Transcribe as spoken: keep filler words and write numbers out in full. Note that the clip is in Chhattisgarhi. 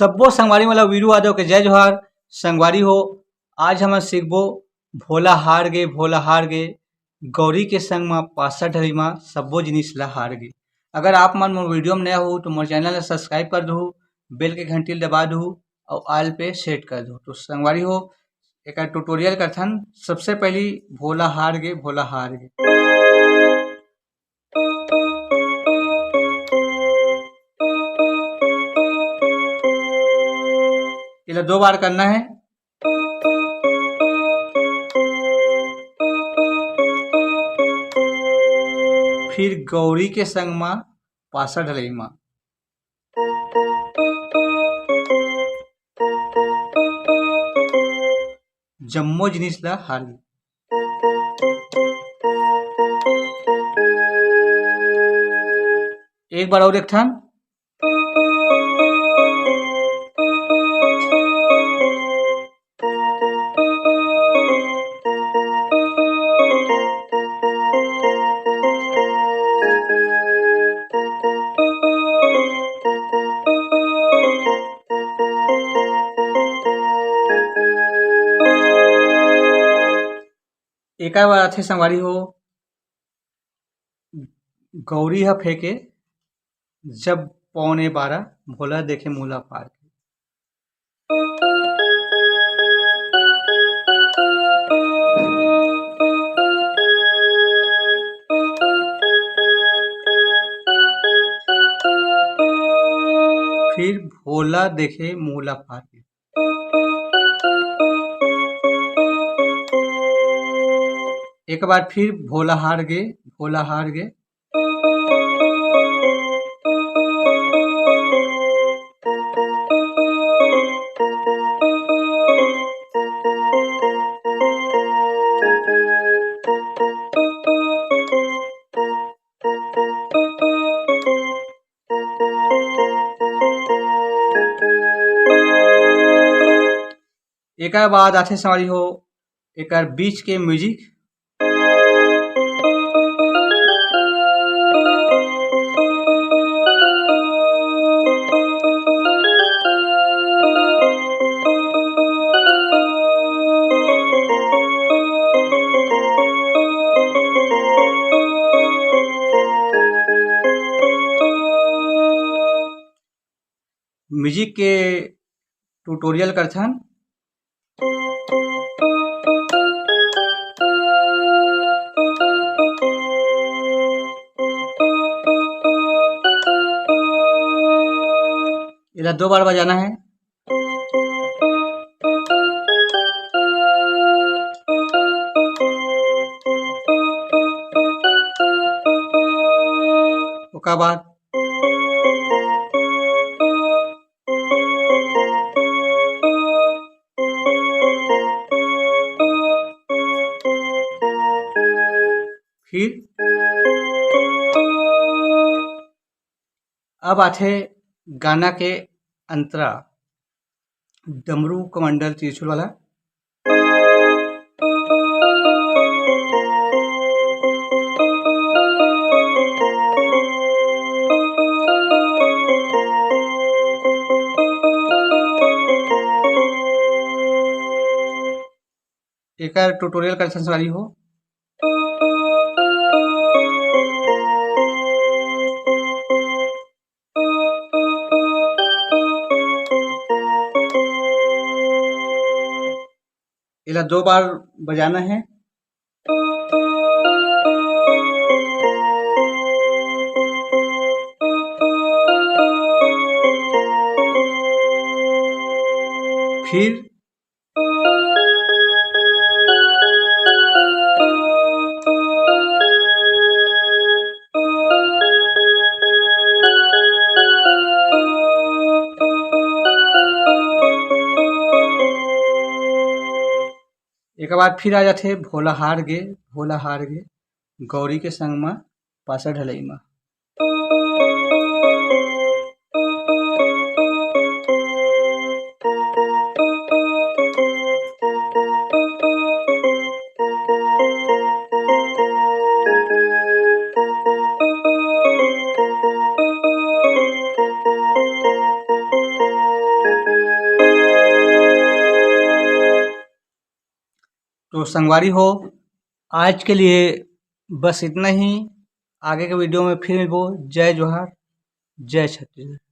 सब्बो संगवारी मन ल वीरू यादव के जय जोहार। संगवारी हो, आज हमन सीखबो भोला हार गे, भोला हार गे, गौरी के संग म पासा ढलई म सब्बो जिनिस ल हार गे। अगर आप मन मोर वीडियो म नया हो तो मोर चैनल ल सब्सक्राइब कर दहू, बेल के घंटी ल दबा दहू अउ ऑल पे सेट कर दहू। तो संगवारी हो, एकर ट्यूटोरियल करथन। सबसे पहली भोला हार गे, भोला हार गे। एला दो बार करना है। फिर गौरी के संग मा पासा ढलई मा जम्मो जिनिस ला हार गे। एक बार और एक ठन। एकर बाद आथे संगवारी हो, गौरी ह फेंके जब पौने बारह, भोला देखे मुहला फार के। फिर भोला देखे मुहला फार के। एक बार फिर भोला हार गे, भोला हार गे। एकर बाद आथे संगवारी हो, एकर बीच के म्यूजिक। म्यूजिक के ट्यूटोरियल करथन। एला दो बार बजाना है। ओकर बाद फिर अब आथे गाना के अंतरा, डमरू कमंडल त्रिशूल वाला। एकर ट्यूटोरियल कइसन संगवारी हो। एला दो बार बजाना है। फिर एकर बाद फिर आ जाथे भोला हार गे, भोला हार गे, गौरी के संग म पासा ढलई म। तो संगवारी हो, आज के लिए बस इतना ही। आगे के वीडियो में फिर मिलबो। जय जोहार, जय छत्तीसगढ़।